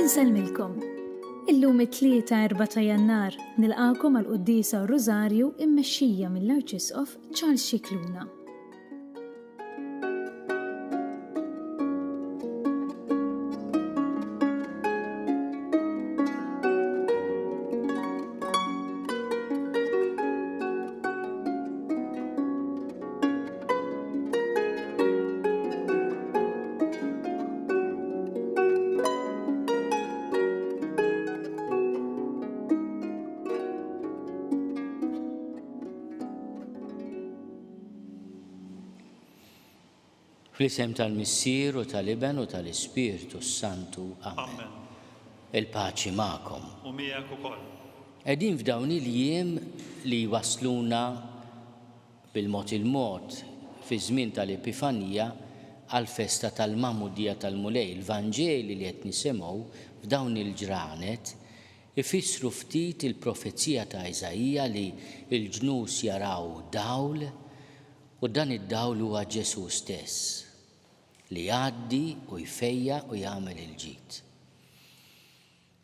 Insellmilkom. Illum it-Tlieta 4 ta' Jannar nilqagħkom għall-Quddiesa u r-Rużarju mmexxija mill-Arċisqof Charles Scicluna. Fl-isem tal-Missier u tal-Iben u tal-Ispirtu s-Santu. Amen. Il-paċi magħkom. U miegħek ukoll. Qegħdin f'dawn il-jiem li jwassluna bil-mod il-mod, fiż-żmien tal-Epifanija, għall-festa tal-Magħmudija tal-Mulej. Il-Vanġeli li qed nisimgħu f'dawn il-ġranet ifissru ftit il-profezija ta' Iżaija li l-ġnus jaraw dawl u dan id-dawl huwa Ġesù stess, li jgħaddi u jfejjaq u jagħmel il-ġid.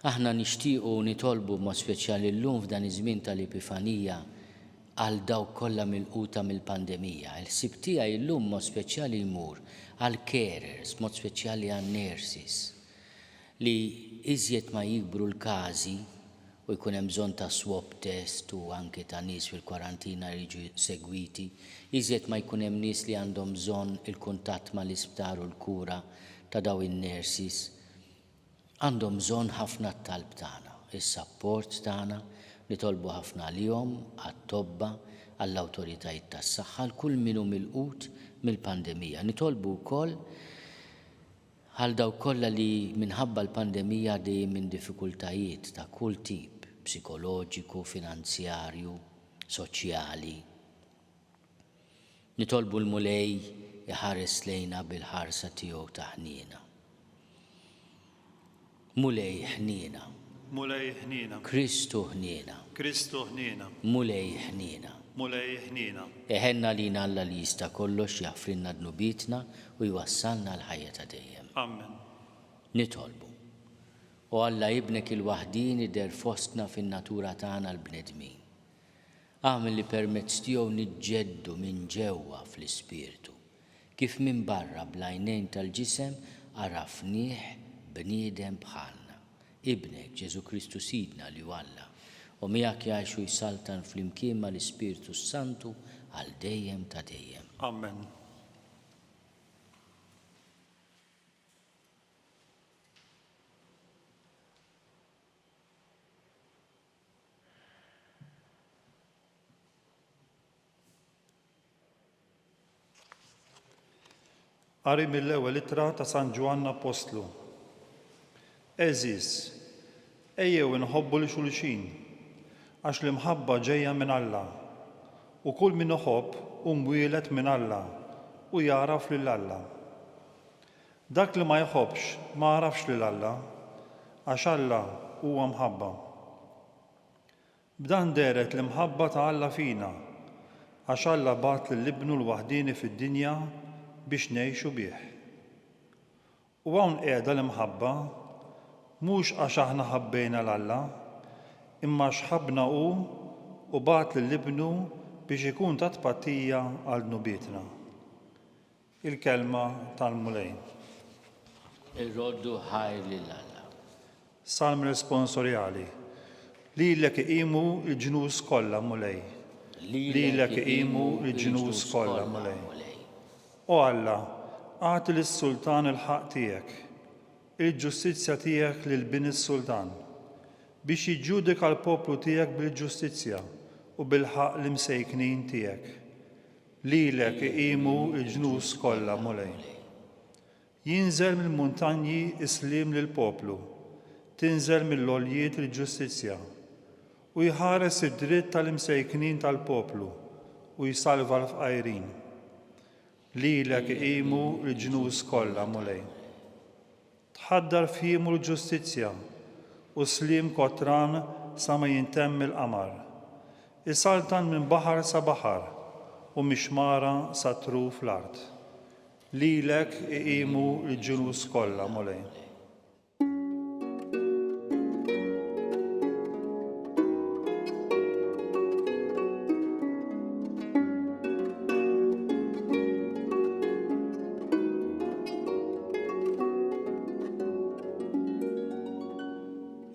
Aħna nixtiequ nitolbu b'mod speċjali llum f'dan iż-żmien tal-Epifanija għal dawk kollha milquta mill-pandemija. Il-ħsieb tiegħi llum b'mod speċjali jmur għall-carers, b'mod speċjali għan-nurses, li iżjed ma jikbru l-każi u jkun hemm bżonn ta' swab test u anke ta' nies fil-kwarantina li jiġu segwiti, iżjed ma jkun hemm nies li għandhom bżonn il-kuntatt mal-isptar u l-kura ta' dawn in-nurses, Għandhom bżonn ħafna t-talb tagħna, is-sapport tagħna, nitolbu ħafna għalihom, għat-tobba, għall-awtoritajiet tas-saħħa, għal kull min hu milqut mill-pandemija. Nitolbu wkoll għal dawk kollha li minħabba l-pandemija għaddejjin minn diffikultajiet ta' kull tip, psikoloġiku, finanzjarju, soċjali. Nitolbu l-Mulej iħares lejna bil-ħarsa tiegħu ta' ħniena. Mulej ħniena. Mulej ħniena. Kristu ħniena. Kristu ħniena. Mulej ħniena. Mulej ħniena. Iħenn għalina Alla li jista' kollox jaħfrilna dnubietna u jwassalna għall-ħajja ta' dejjem. Amen. Nitolbu. O Alla Ibnek il-waħdieni deher fostna fin-natura tagħna l-bnedmin. Agħmel li permezz tiegħu niġġeddu minn ġewwa fl-ispirtu, kif minn barra bl-għajnejn tal-ġisem għarafnieh bniedem bħalna. Ibnek, Ġesù Kristu Sidna li hu Alla, u miegħek jgħix u jsaltan flimkien mal-Ispirtu s-Santu għal dejjem ta' dejjem. Amen. Qari mill-ewwel ittra ta' San Ġwann Appostlu. Għeżież, ejjew inħobbu 'l xulxin, għax l-imħabba ġejja minn Alla, u kull min iħobb hu mwieled minn Alla u jagħraf lil Alla. Dak li ma jħobbx ma għarafx lil Alla, għax Alla huwa mħabba. B'dan dehret l-imħabba ta' Alla fina, għax Alla bagħat lil Ibnu l-waħdieni fid-dinja biex ngħixu bih. U hawn qiegħda l-imħabba, mhux għax aħna ħabbejna 'l Alla, imma għax ħabbna hu u bagħat lil Ibnu biex ikun ta' tpattija għal dnubietna. Il-Kelma tal-Mulej. Irroddu ħajr lil Alla. Salm responsorjali. Lilek iqimu l-ġnus kollha, Mulej. Lilek iqimu l-ġnus kollha, Mulej. O Alla, agħti lis-sultan il-ħaqq tiegħek, il-ġustizzja tiegħek lil bin is-sultan, biex jiġġudika l-poplu tiegħek bil-ġustizzja u bil-ħaqq l-imsejknin tiegħek. Lilek iqimu l-ġnus kollha, Mulej. Jinżel mill-muntanji s-sliem lill-poplu, tinżel mill-għoljiet il-ġustizzja. U jħares id-dritt tal-imsejknin tal-poplu u jsalva l-fqajrin. Lilek iqimu l-ġnus kollha, Mulej. Tħaddar f'jiemu l-ġustizzja, u s-sliem kotran sa ma jintemm il-qamar. Isaltan minn baħar sa baħar, u mix-xmara sa truf l-art. Lilek iqimu l-ġnus kollha, Mulej.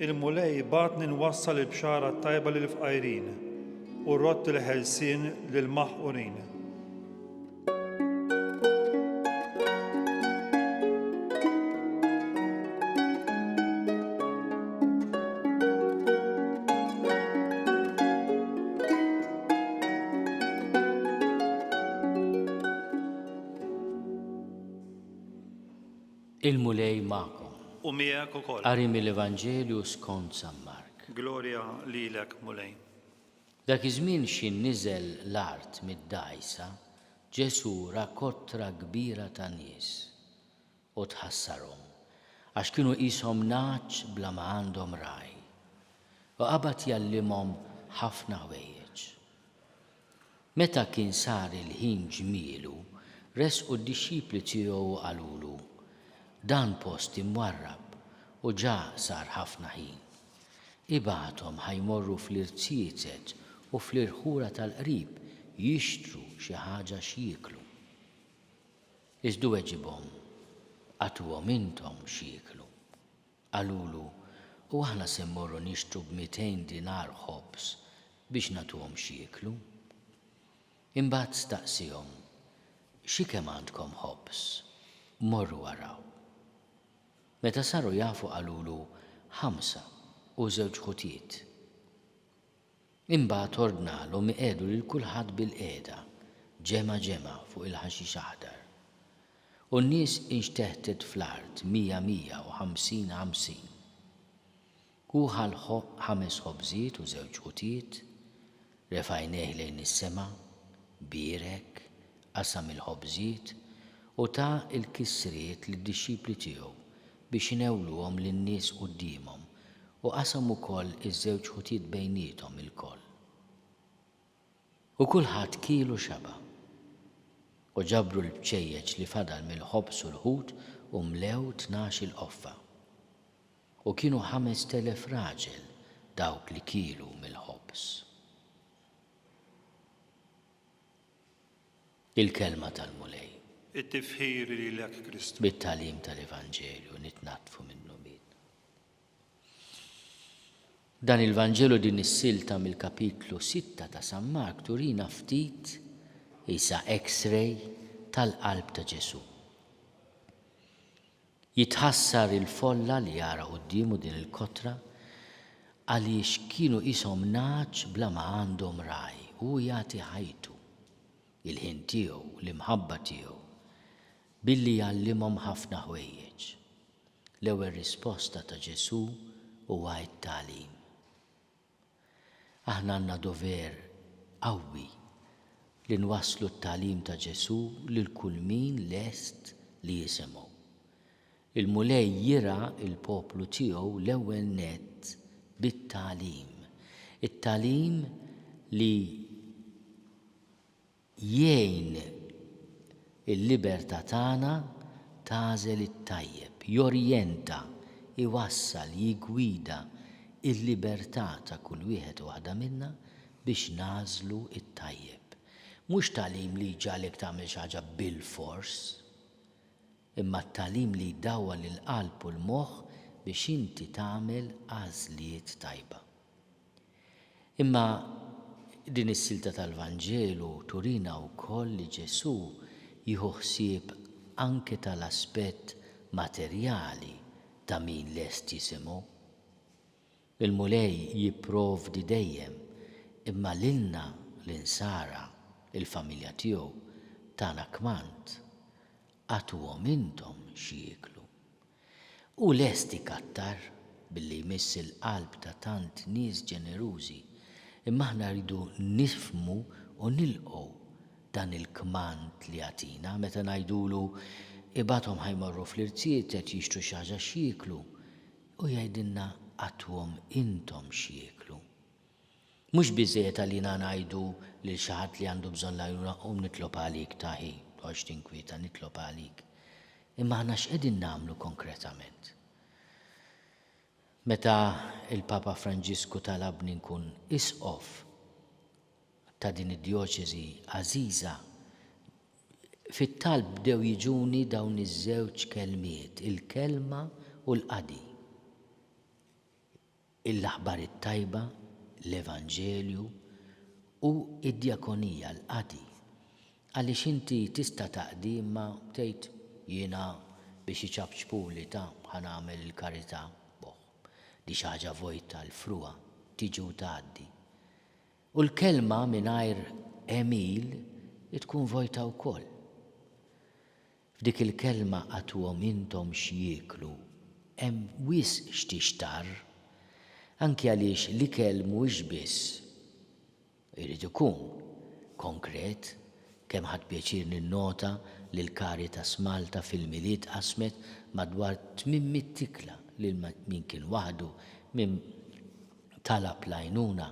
Il-Mulej bagħatni nwassal il-bxara t-tajba lill-fqajrin u rrodd il-ħelsien lill-maħqurin. Il-Mulej magħkom. U miegħek ukoll. Qari mill-Evanġelju skont San Mark. Glorja lilek, Mulej. Dak iż-żmien xi niżel l-art mid-dgħajsa, Ġesù ra kotra kbira ta' nies, u tħassarhom, għax kienu qishom nagħaġ bla ma għandhom ragħaj. U qabad jgħallimhom ħafna ħwejjeġ. Meta kien sar il-ħin ġmielu, resqu d-dixxipli tiegħu u qalulu, Dan post imwarrab u ġa sar ħafna ħin. Ibgħathom ħa jmorru fl-irziezet u fl-irħula tal-qrib jixtru xi ħaġa x'jieklu. Iżda hu weġibhom, Agħtuhom intom x'jieklu. Qalulu, U aħna se mmorru nixtru b'mitejn dinar ħobż biex nagħtuhom x'jieklu? Imbagħad staqsiehom, Xi kemm għandkom ħobż? Morru araw. Meta saru jafu qalulu, Ħamsa, u żewġ ħutiet. Imbagħad ordnalhom iqiegħdu lil kulħadd bilqiegħda, ġemgħa ġemgħa fuq il-ħaxix aħdar. U n-nies inxteħtet fl-art mija mija u 50 50. Hu ħa ħames ħobżiet u żewġ ħutiet, refa' għajnejh lejn is-sema, bierek, qasam il-ħobżiet, u ta l-kisriet lid-dixxipli tiegħu biex inewluhom lin-nies quddiemhom, u qasam ukoll iż-żewġ ħutiet bejniethom ilkoll. U kulħadd kiel u xaba'. U ġabru l-bċejjeċ li fadal mill-ħobż u l-ħut u mlew 12 il-qoffa. U kienu 5000 raġel dawk li kielu mill-ħobż. Il-Kelma tal-Mulej. It-tifħir lilek Kristu. Bit-tagħlim tal-Evanġelju nitnaddfu minn dnubietna. Dan il-Vanġelu din is-silta mill-kapitlu sitta ta' San Mark turina ftit qisha x-ray tal-qalb ta' Ġesù. Jitħassar il-folla li jara quddiemu din il-kotra għaliex kienu qishom nagħaġ bla ma għandhom ragħaj u hu jagħti ħajtu, il-ħin tiegħu, l-imħabba tiegħu, billi jgħallimhom ħafna ħwejjeġ. L-ewwel risposta ta' Ġesù huwa t-tagħlim. Aħna għandna dover qawwi li nwasslu t-tagħlim ta' Ġesù lil kull min lest li jisimgħu. Il-Mulej jirgħa l-poplu tiegħu l-ewwel nett bit-tagħlim, it-tagħlim li Jgħin il-libertà tagħna tagħżel it-tajjeb, jorjenta, iwassal, jiggwida l-libertà ta' kull wieħed u waħda minna biex nagħżlu t-tajjeb. Mhux tagħlim li jġagħlek tagħmel xi ħaġa bilfors, imma t-tagħlim li jdawwal il-qalb u l-moħħ biex inti tagħmel għażliet tajba. Imma din is-silta tal-Vanġelu turina wkoll li Ġesù jieħu ħsieb anke tal-aspett materjali ta' min lest jisimgħu. Il-Mulej jipprovdi dejjem, imma lilna l-insara, il-familja tiegħu, tana kmand, Agħtuhom intom x'jieklu. Hu lest ikattar billi jmiss il-qalb ta' tant nies ġenerużi, imma aħna rridu nifhmu u nilqgħu dan il-kmand li jagħtina meta ngħidulu ibgħathom ħa jmorru fl-irziezet jixtru xi ħaġa x'jieklu, hu jgħidilna agħtuhom intom x'jieklu. Mhux biżżejjed għalina ngħidu lil xi ħadd li għandu bżonn l-għajnuna qum nitlob għalik ta' ħi, toqgħodx tinkwieta nitlob għalik. Imma aħna x'qegħdin nagħmlu konkretament? Meta l-Papa Franġisku talabni nkun isqof ta' din id-djoċesi għażiża, fit-talb bdew jiġuni dawn iż-żewġ kelmiet, il-kelma u l-qadi. L-aħbar it-tajba, l-Evanġelju, u d-djakonija, l-qadi. Għaliex inti tista' taqdi imma tgħid jiena biex iċapċpuli ta' ħa nagħmel il-karità. Boh. Di xi ħaġa vojta, l-frugħa, tiġi u tgħaddi. U l-kelma mingħajr għemil tkun vojta wkoll. F'dik il-kelma agħtuhom intom x'jieklu hemm wisq x'tixtarr, anki għaliex l-ikel mhuwiex biss, irid ikun, konkret, kemm ħadt pjaċir ninnota li l-Caritas Malta fil-Milied qasmet madwar 800 ikla lil min kien waħdu, min talab l-għajnuna.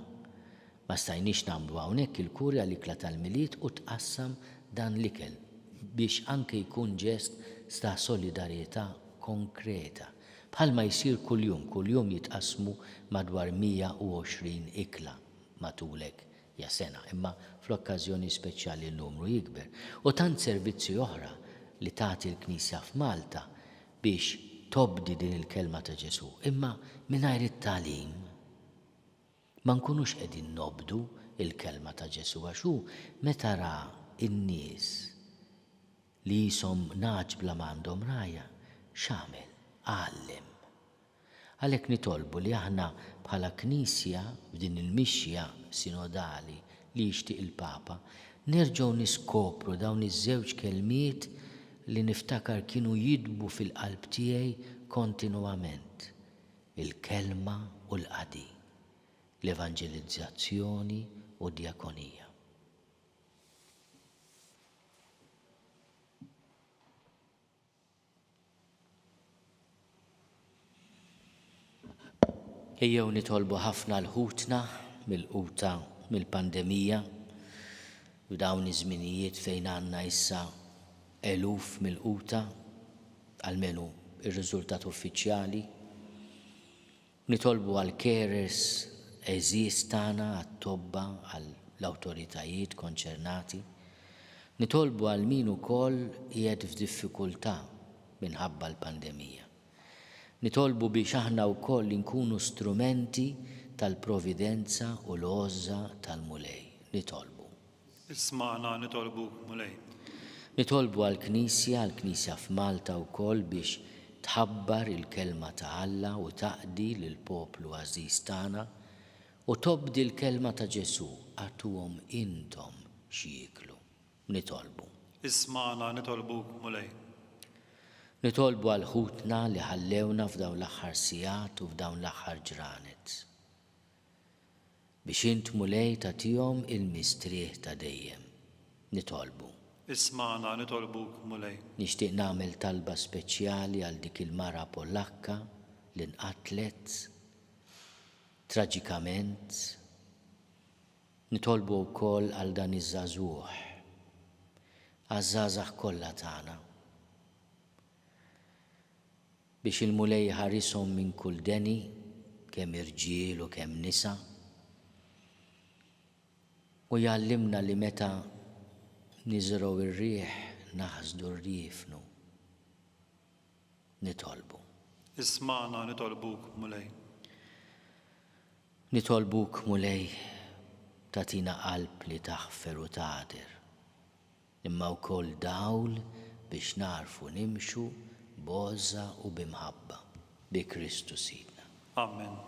Ma stajniex nagħmlu hawnhekk il-Kurja l-ikla tal-Milied u tqassam dan l-ikel biex anke jkun ġest ta' solidarjetà konkreta. Bħalma jsir kuljum, kuljum jitqassmu madwar 120 ikla matul hekk ja sena, imma fl-okkażjoni speċjali n-numru jikber. U tant servizzi oħra li tagħti l-Knisja f'Malta biex tobdi din il-kelma ta' Ġesù, imma mingħajr it-tagħlim. Ma nkunux qegħdin nobdu l-kelma ta' Ġesù għax hu meta ra n-nies li qishom nagħaġ bla ma għandhom rgħajja, x'għamel? Għallem. Għalhekk nitolbu li aħna bħala Knisja f'din il-mixja sinodali li jixtieq il-Papa, nerġgħu niskopru dawn iż-żewġ kelmiet li niftakar kienu jidbu fil-qalb tiegħi kontinwament, il-kelma u l-qadi, l-evanġelizzazzjoni u d-djakonija. Ejjew nitolbu ħafna għal ħutna milquta mill-pandemija f'dawn iż-żminijiet fejn għandna issa eluf milquta. almenu r-riżultat uffiċjali. Nitolbu għall-carers għeżież tagħna, għat-tobba, għall-awtoritajiet konċernati. Nitolbu għal min ukoll qiegħed f'diffikultà minħabba l-pandemija. Nitolbu biex aħna wkoll inkunu strumenti tal-providenza u l-għożża tal-Mulej. Nitolbu. Ismagħna nitolbuk, Mulej. Nitolbu għall-Knisja, għall-Knisja f'Malta wkoll biex tħabbar il-Kelma ta' Alla u taqdi lill-poplu għażiż tagħna u tobdi l-Kelma ta' Ġesù, agħtuhom intom x'jieklu. Nitolbu. Ismagħna nitolbuk, Mulej. Nitolbu għal ħutna li ħallewna f'dawn l-aħħar sigħat u f'dawn l-aħħar ġranet. Biex int, Mulej, tagħtihom il-mistrieħ ta' dejjem. Nitolbu. Ismagħna, nitolbuk, Mulej. Nixtieq nagħmel talba speċjali għal dik il-mara Pollakka li nqatlet traġikament. Nitolbu wkoll għal dan iż-żagħżugħ, għaż-żgħażagħ kollha tagħna. Biex il-Mulej iħarishom minn kull deni, kemm irġiel u kemm nisa, u jgħallimna li meta niżrgħu r-riħ naħsdu r-riefnu. Nitolbu. Ismagħna nitolbuk, Mulej. Nitolbuk, Mulej, tagħtina qalb li taħfer u tagħder. Imma wkoll dawl biex nagħrfu nimxu b'għożża u bi mħabba, bi Kristu Sidna. Amen.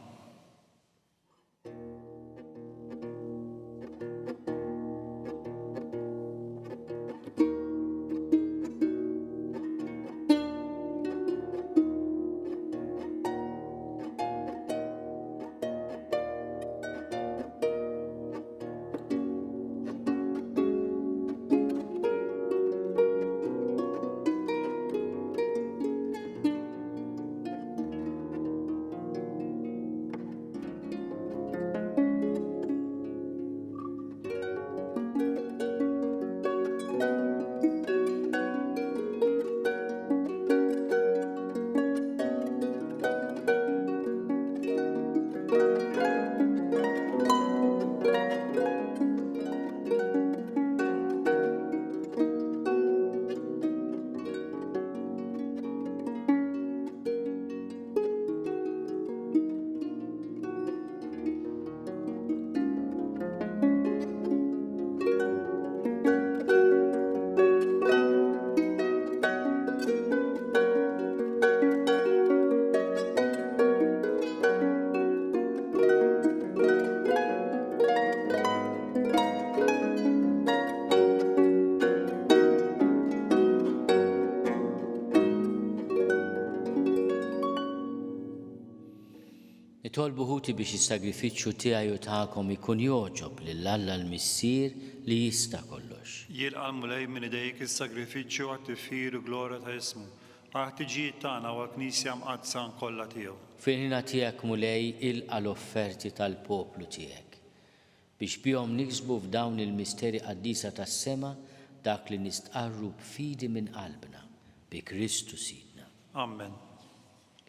Itolbu ħuti biex is-sagrifiċċju tiegħi u tagħkom ikun jogħġob lil Alla l-Missier li jista' kollox. Jilqa' l-Mulej minn idejk is-sagrifiċċju għat-tifħir u glorja ta' ismu, għall-ħtiġijiet tagħna u għall-Knisja mqaddsa kollha tiegħu. Fil-ħniena tiegħek, Mulej, ilqa' l-offerti tal-poplu tiegħek, biex bihom niksbu f'dawn il-misteri qaddisa tas-sema dak li nistqarru b'fidi minn qalbna, bi Kristu Sidna. Ammen.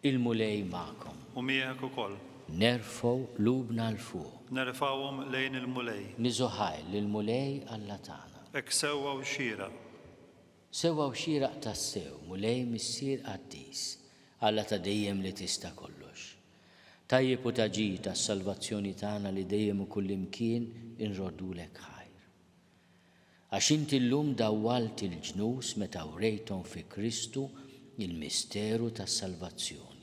Il-Mulej magħkom. U miegħek ukoll. Nerfgħu qlubna 'l fuq. Nerfgħuhom lejn il-Mulej. Niżu ħajr lill-Mulej Alla tagħna. Hekk sewwa u xieraq. Sewwa u xieraq tassew, Mulej Missier qaddis, Alla ta' dejjem li tista' kollox. Tajjeb u ta' ġid għas-salvazzjoni tagħna li dejjem u kullimkien inroddulek ħajr. Għax inti llum dawwalt il-ġnus meta wrejthom fi Kristu l-misteru tas-salvazzjoni.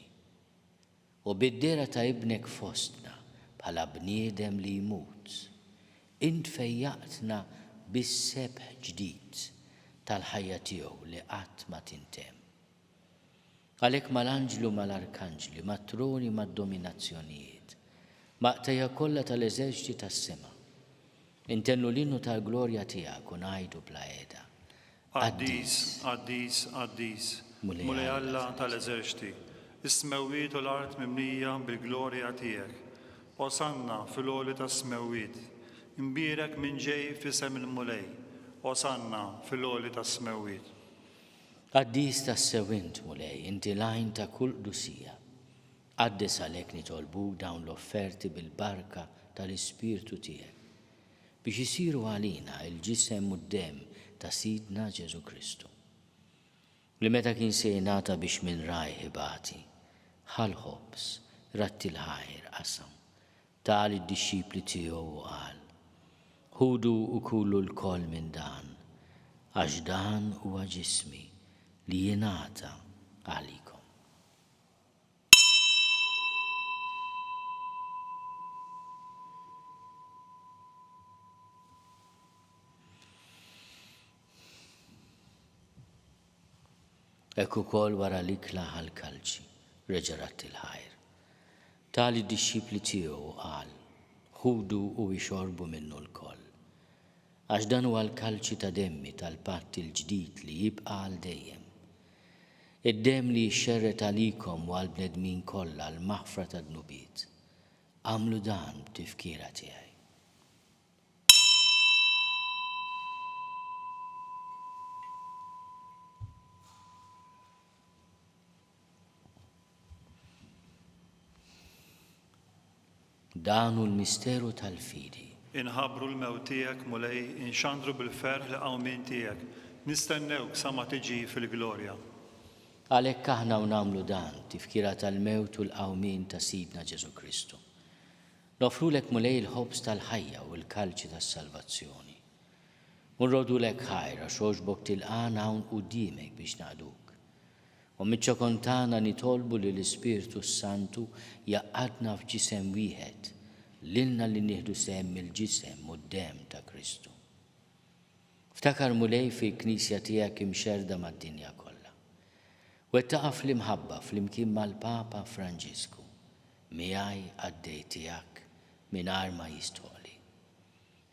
U bid-dehra ta' Ibnek fostna bħala bniedem li jmut, int fejjaqtna bis-sebħ ġdid tal-ħajja tiegħu li qatt ma tintemm. Għalhekk mal-anġli u mal-arkanġli, mat-troni u mad-dominazzjonijiet, mal-qtajja kollha tal-eżerċti tas-sema, intennu l-innu tal-glorja tiegħek u ngħidu bla heda, Qaddis, qaddis, qaddis, Mulej Alla tal-eżerċti, is-smewwiet u l-art mimlija bil-glorja tiegħek. Osanna fil-għoli tas-smewwiet. Imbierek min ġej f'isem il-Mulej. Osanna fil-għoli tas-smewwiet. Qaddis tassew int, Mulej, inti l-għajn ta' kull qdusija. Qaddes għalhekk nitolbuk dawn l-offerti bil-barka tal-Ispirtu tiegħek, biex isiru għalina l-ġisem u d-demm ta' Sidna Ġesù Kristu, li meta kien se jingħata biex minn rajh ibati, ħa l-ħobż, radd il-ħajr, qasam, Ta lid-dixxipli tiegħu u qal, Ħudu u kulu lkoll minn dan, għax dan huwa ġismi li jingħata għalikom. Hekk ukoll wara l-ikla ħa l-kalċi, reġa' radd il-ħajr. Ta lid-dixxipli tiegħu u qal, Ħudu u ixorbu minnu lkoll. Għax dan huwa l-kalċi ta' demmi tal-patt il-ġdid li jibqa' għal dejjem. Id-demm li jixxerred għalikom u għall-bnedmin kollha għall-maħfra tad-dnubiet. Agħmlu dan b'tifkira tiegħi. Dan hu l-misteru tal-fidi. Inħabbru l-mewt tiegħek, Mulej, inxandru bil-ferħ l-qawmien tiegħek. Nistennewk sa ma tiġi fil-glorja. Għalhekk aħna u nagħmlu dan, tifkira tal-mewt u l-qawmien ta' Sidna Ġesù Kristu. Noffrulek, Mulej, il-ħobż tal-ħajja u l-kalċi tas-salvazzjoni. U nroddulek ħajr għax għoġbok tilqagħna hawn quddiemek biex naqduk. U miċ-ċokon tagħna nitolbu li l-Ispirtu s-Santu jgħaqqadna f'ġisem wieħed, lilna li nieħdu sehem mill-ġisem u d-demm ta' Kristu. Ftakar, Mulej, fil-Knisja tiegħek imxerrda mad-dinja kollha. Wettaqha fl-imħabba flimkien mal-Papa Franġisku, miegħi qaddej tiegħek mingħajr ma jistħoqli.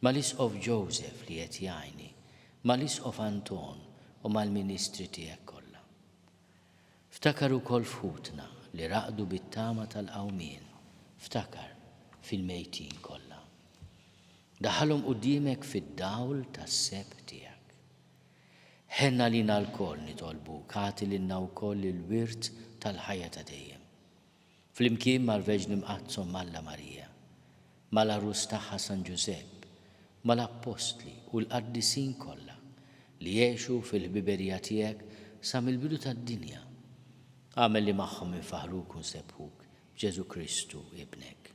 Mal-Isqof Joseph li qed jgħinni, mal-Isqof Anton u mal-ministri tiegħek kollha. Ftakar ukoll f'ħutna li raqdu bit-tama tal-qawmien, ftakar fil-mejtin kollha. Daħħalhom quddiemek fid-dawl tas-sebħ tiegħek. Ħenn għalina lkoll nitolbuk, agħti lilna wkoll il-wirt tal-ħajja ta' dejjem. Flimkien mal-Verġni Mqaddsa Omm Alla Marija, mal-Għarus tagħha San Ġużepp, mal-Appostli u l-qaddisin kollha li għexu fil-ħbiberija tiegħek sa mill-bidu tad-dinja, agħmel li magħhom infaħħruk u nsebbħuk b'Ġesù Kristu Ibnek.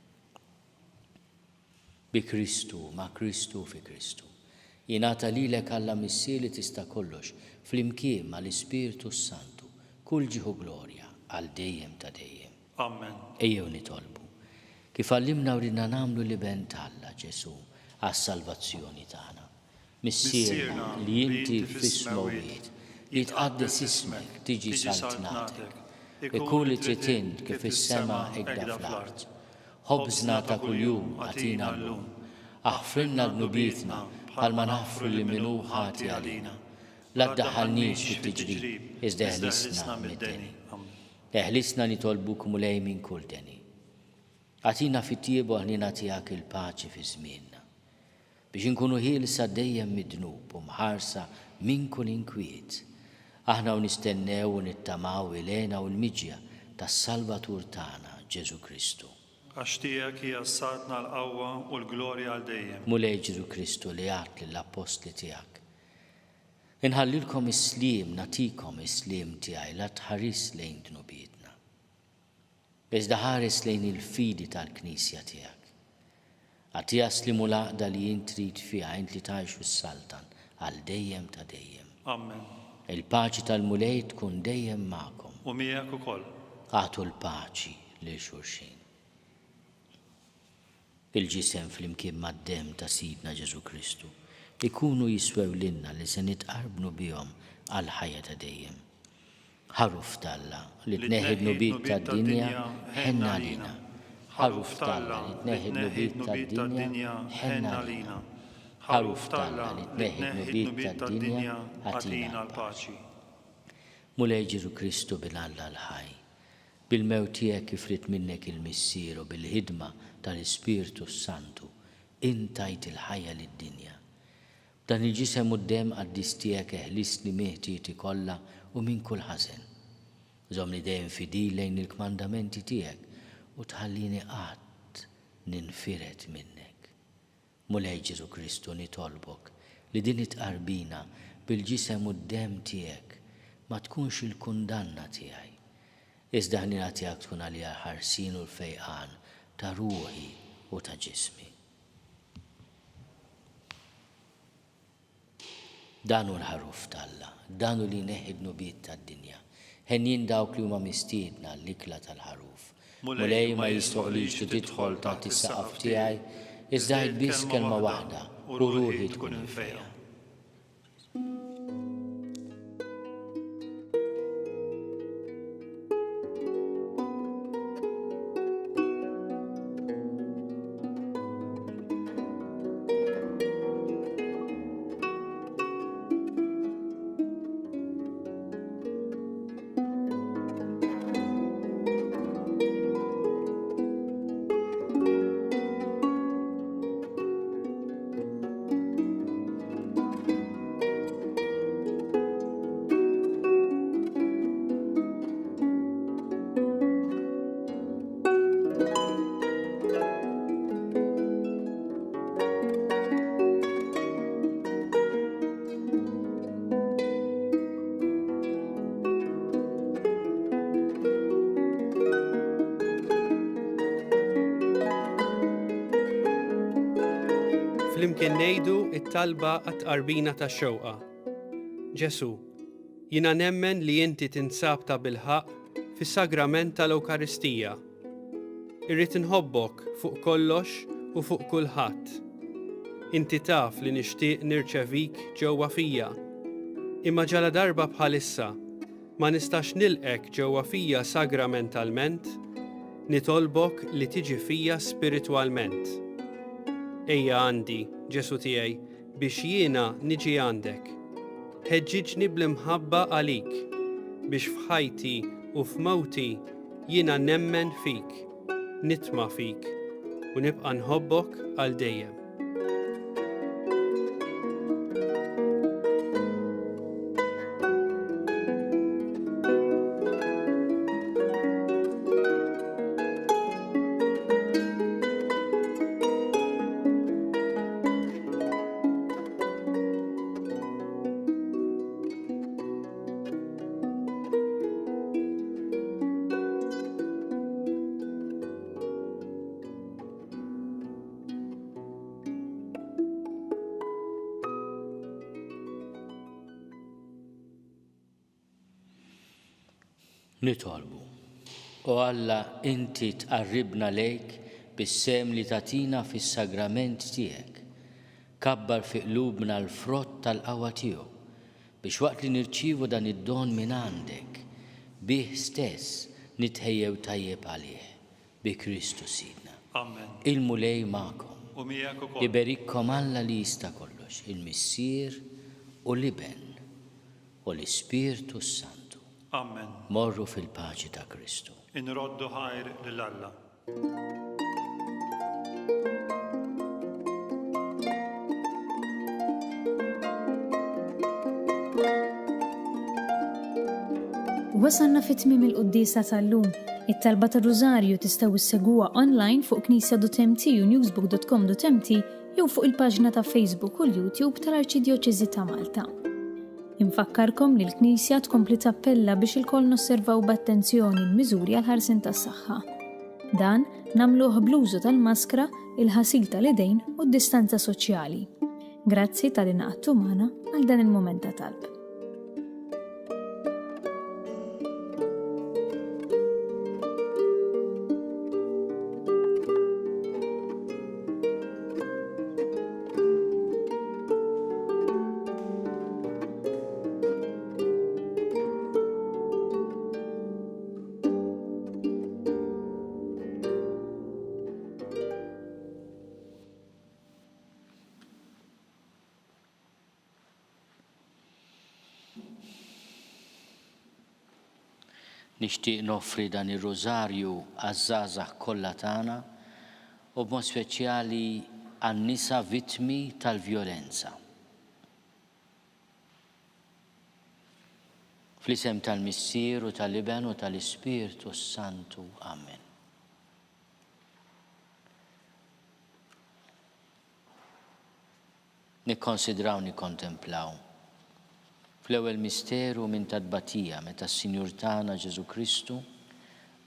Bi Kristu, ma' Kristu u fi Kristu. Jingħata lilek Alla Missier li tista' kollox, flimkien ma' l-Ispirtu s-Santu, kull ġieħ u glorja, għal dejjem ta' dejjem. Amen. Ejjew nitolbu, kif għallimna u riedna nagħmlu l-Iben t'Alla, Ġesù, għas-salvazzjoni tagħna. Missierna li inti fis-smewwiet, jitqaddes ismek, tiġi saltnatek. Ikun li trid int kif fis-sema hekda fl-art. Ħobżna ta' kuljum agħtina llum. Aħfrilna dnubietna bħalma naħfru lil min hu ħati għalina. La ddaħħalniex fit-tiġrib, iżda eħlisna mid-deni. Eħlisna nitolbuk Mulej minn kull deni. Agħtina fit-tjieba u l-ħniena tiegħek il-paċi fi żmienna, biex inkunu ħielsa dejjem mid-dnub u mħarsa minn kull inkwiet, aħna u nistennew u nittamaw il-hena u l-miġja tas-Salvatur tagħna, Ġesù Kristu. Għax tiegħek hija s-saltna, l-qawwa u l-glorja għal dejjem. Mulej Ġesù Kristu li għedt lill-appostli tiegħek, Inħallilkom is-sliem, nagħtikom is-sliem tiegħi, la tħarisx lejn dnubietna. Iżda ħares lejn il-fidi tal-Knisja tiegħek. Agħtiha s-sliem u l-għaqda li int trid fiha, int li tgħix u ssaltan għal dejjem ta' dejjem. Amen. Il-paċi tal-Mulej tkun dejjem magħkom. U miegħek ukoll. Agħtu l-paċi lil xulxin. Il-ġisem flimkien mad-demm ta' Sidna Ġesù Kristu jkunu jiswew lilna li se nitqarbnu bihom għall-ħajja ta' dejjem. Ħaruf t'Alla li tneħħi d-dnubiet tad-dinja, ħenn għalina. Ħaruf t'Alla li tneħħi d-dnubiet tad-dinja, ħenn għalina. Ħaruf t'Alla li tneħħi d-dnubiet tad-dinja, agħtina l-paċi. Mulej Ġesù Kristu Bin Alla l-ħaj, bil-mewt tiegħek kif ried minnek il-Missier u bil-ħidma tal-Ispirtu s-Santu, int tajt il-ħajja lid-dinja. B'dan il-Ġisem u d-Demm qaddis tiegħek eħlisni minn ħtieti kollha u minn kull ħażen. Żommni dejjem fidil lejn il-kmandamenti tiegħek u tħallini qatt ninfired minnek. Mulej Ġesù Kristu nitolbok li din it-tqarbina bil-Ġisem u d-Demm tiegħek ma tkunx il-kundanna tiegħi, iżda ħniena tiegħek tkun għalija l-ħarsien u l-fejqan ta' ruħi u ta' ġismi. Dan hu l-Ħaruf t'Alla, dan hu li jneħħi d-dnubiet tad-dinja. Henjin dawk li huma mistiedna għall-ikla tal-Ħaruf. Mulej, ma jistħoqqlix li tidħol taħt is-saqaf tiegħi, iżda għid biss kelma waħda u ruħi tkun imfejqa. Flimkien ngħidu t-talba għat-tqarbina tax-xewqa. Ġesù, jiena nemmen li inti tinsab tabilħaqq fis-sagrament tal-Ewkaristija. Irrid inħobbok fuq kollox u fuq kulħadd. Inti taf li nixtieq nirċevik ġewwa fija. Imma ġaladarba bħalissa ma nistax nilqgħek ġewwa fija sagramentalment, nitolbok li tiġi fija spiritwalment. Ejja għandi, Ġesù tiegħi, biex jiena niġi għandek. Ħeġġiġni bl-imħabba għalik, biex f'ħajti u f'mewti jiena nemmen fik, nitma' fik, u nibqa' nħobbok għal dejjem. Nitolbu. O Alla, inti tqarribna lejk bis-sehem li tagħtina fis-sagrament tiegħek. Kabbar fi qlubna l-frott tal-qawwa tiegħu, biex waqt li nirċievu dan id-don mingħandek, bih stess nitħejjew tajjeb għalih. Bi Kristu Sidna. Amen. Il-Mulej magħkom. U miegħek ukoll. Iberikkom Alla li jista' kollox, il-Missier u l-Iben u l-Ispirtu s-Santu. Amen. Morru fil-paċi ta' Kristu. Inroddu ħajr lil Alla. Wasalna fi tmiem il-quddiesa tal-lum. It-talba tar-Rużarju tistgħu ssegwuha online fuq knisja.mt u newsbook.com.mt jew fuq il-paġna ta' Facebook u l-YouTube tal-Arċidjoċesi ta' Malta. Infakkarkom li l-Knisja tkompli tappella biex ilkoll nosservaw b'attenzjoni l-miżuri għall-ħarsien tas-saħħa. Dan nagħmluh bl-użu tal-maskra, il-ħasil tal-idejn u d-distanza soċjali. Grazzi talli ngħaqadtu magħna għal dan il-mument ta' talb. Nixtieq noffri dan ir-Rużarju għaż-żgħażagħ kollha tagħna u b'mod speċjali għan-nisa vittmi tal-vjolenza. Fl-isem tal-Missier u tal-Iben u tal-Ispirtu s-Santu. Amen. Nikkonsidraw nikkontemplaw. Fl-ewwel misteru minn ta' tbatija meta s-Sinjur tagħna Ġesù Kristu